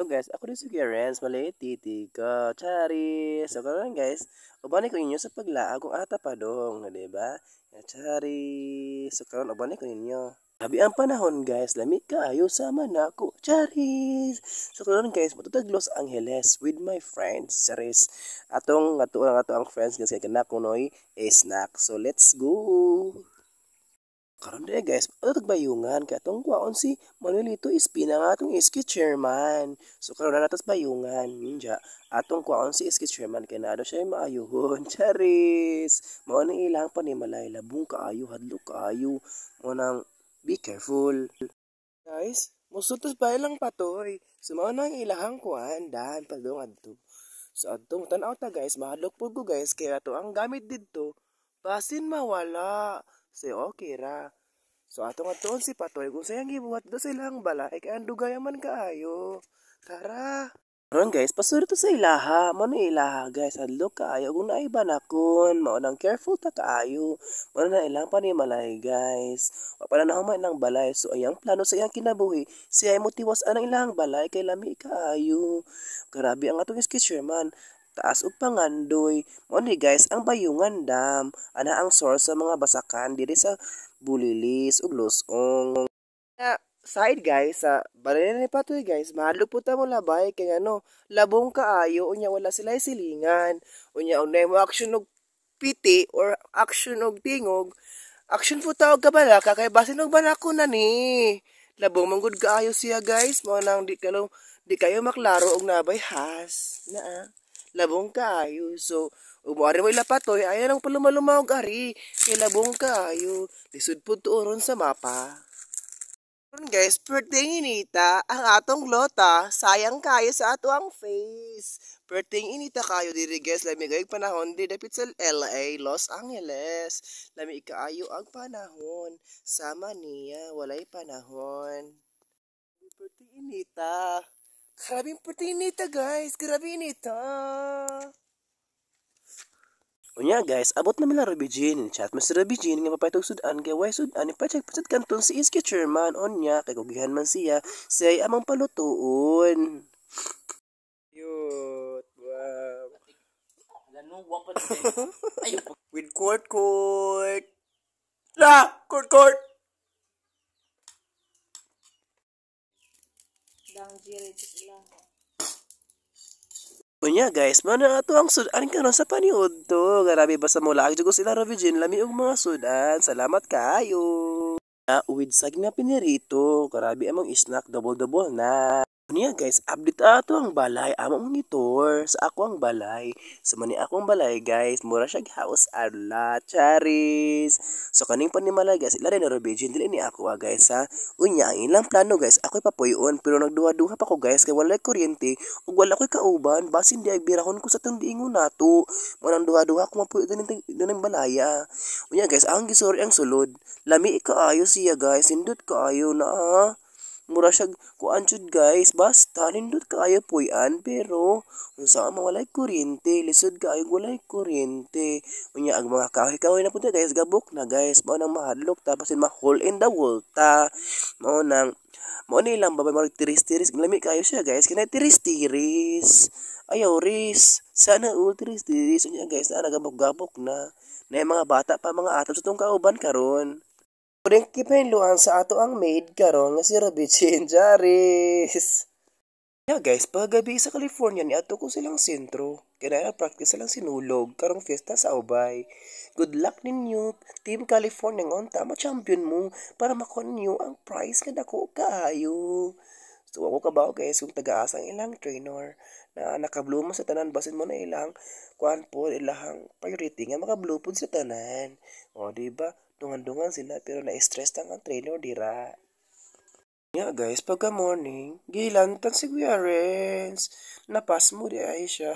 So guys, ako din si Kuya Renz, maliit titi ko. Charis! So karon guys, uban ko ninyo sa paglaag kung ata pa dong, di ba? Charis! So karon uban ko ninyo. Abi ang panahon guys, lami kaayo sama nako. Charis! So karon guys, matutag Los Angeles with my friends. Charis! Atong ato ang ato ang friends kasi kana kunoy snack. So let's go! Karon di guys, ato bayungan kay atong kuwaon si Manuelito Espina nga atong SK chairman. So karon na natas bayungan ninja. Atong kuwaon si SK chairman kay naa siya maayuhon. Charis! Mao ni ilang panimalay, labong kaayo, hadlok kaayo. Mao nang be careful. Guys, musud tas lang patoy. So mao nang ilahang kuan dahan padung adto. So adto tan-aw ta guys, mahadlok pud ko guys kay ato ang gamit didto basin mawala. So okay ra. So atong atuon si Patoy kung sayang gibuhat do sa ilang balay kay ang dugay man kaayo. Tara. Karon guys, pasuro to sa ilaha. Mao na ilaha guys, hadlok kaayo kung naay banakon. Mao nang careful ta kaayo. Mao na ilang panimalay guys. Wa pa na nahuman ilang balay. So ayang plano sa iyang kinabuhi, siya ay motiwas anang ilang balay kay lami kaayo. Grabe ang atong SK chairman. Taas og pangandoy. Mao ni guys ang Bayungan Dam. Ana ang source sa mga basakan diri sa Bulilis ug Lusong. Side guys, sa balay ni Patoy guys, mahadlok pud ta mo labay kay ano, labong kaayo unya wala sila silingan. Unya unay mo action og piti or action og tingog, action po ta og kabalaka kay basin og banako na ni. Labong man gud kaayo siya guys, mao nang di kayo maklaro og nabay has. Naa. Labong kaayo. So, umuari mo ila Patoy, ayaw nang palumaluma og ari. Kay labong kaayo. Lisod pud tuoron sa mapa. Karon guys, birthday inita ang atong lota, sayang kayo sa ato ang face. Birthday inita kayo diri guys, lami kaayo panahon diri dapit sa LA, Los Angeles. Lami kaayo ang panahon. Sama niya, walay panahon. Birthday inita. Grabe birthday inita guys, grabe inita. Unya guys, abot na mila Ruby Jean. Chat mo si Ruby Jean nga mapaytog sudan kay way sudan ipa-check pa sad kanton si SK chairman onya kay kugihan man siya siya ay amang palutuon. Cute. Wow. With court court. La, court court. Dang jiri sila. Unya guys, mao na ato ang sudan karon sa paniud to. Grabe basta mo laag jud ko sila Ruby Jean, lami og mga sudan. Salamat kaayo. With saging nga pinirito, grabe among snack, double double na. Unya guys, update ato ang balay, amo mong i-tour sa ako ang balay. So mani akong balay guys, mura siya house adla, charis. So kaning panimalay guys, ila rin Ruby Jean, dili ni ako ah, guys ha. Unya ang ilang plano guys, ako'y papuyon pero nagduha-duha pa ko guys kay walay kuryente ug wala ko'y kauban, basin di ay birahon ko sa tong diingon nato. Mo nang duha-duha ko mapuyo din din balaya. Unya guys, ang gisuri ang sulod. Lami kaayo siya guys, nindot kaayo na ah. Mura siya kuan jud guys, basta nindot kaayo puy-an pero unsa man walay kuryente, lisod kaayo walay kuryente. Unya ang mga kahoy-kahoy na pud guys, gabok na guys, mao nang mahadlok ta basin ma-hole in the wall ta. Mao nang mao ni ilang babay murag tiris-tiris, lami kaayo siya guys, kinay tiris-tiris. Ayaw ris, sana all tiris-tiris. Unya guys, na nagabok-gabok na. Na mga bata pa mga ato sa tong kauban karon. Pwedeng kipahinluan sa ato ang maid karon nga si Ruby Jean Charis. Yeah guys, paggabi sa California ni ato ko silang sentro. Kaya na practice silang sinulog karong fiesta sa Ubay. Good luck ninyo, Team California ngon tama champion mo para makuha ninyo ang prize nga dako kaayo. So ako kabaw guys kung taga-asa ang ilang trainer na naka-blue mo sa tanan basin mo na ilang kuan po ilahang priority nga maka-blue pod sa tanan. O di ba? Dungan-dungan sila pero na-stress tang ang trainer dira. Nga guys, pagka morning, gilantan si Kuya Renz. Napas mo di ay siya.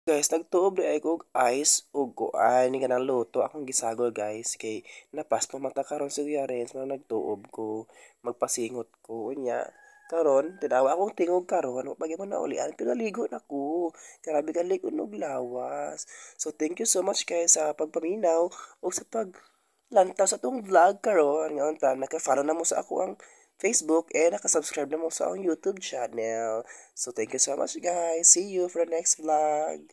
Guys, nagtuob di ay ko og ice ug kuan ni kanang luto akong gisagol guys kay napas mo mata karon si Kuya Renz man nagtuob ko, magpasingot ko unya. Karon, tinawa akong tingog karon, wa pa gyud mo naulian pero naligo na ko. Grabe ka lig og lawas. So thank you so much guys sa pagpaminaw ug sa paglantaw sa atong vlog karon. Nga unta naka-follow na mo sa ako ang Facebook and naka-subscribe na mo sa akong YouTube channel. So thank you so much, guys. See you for the next vlog.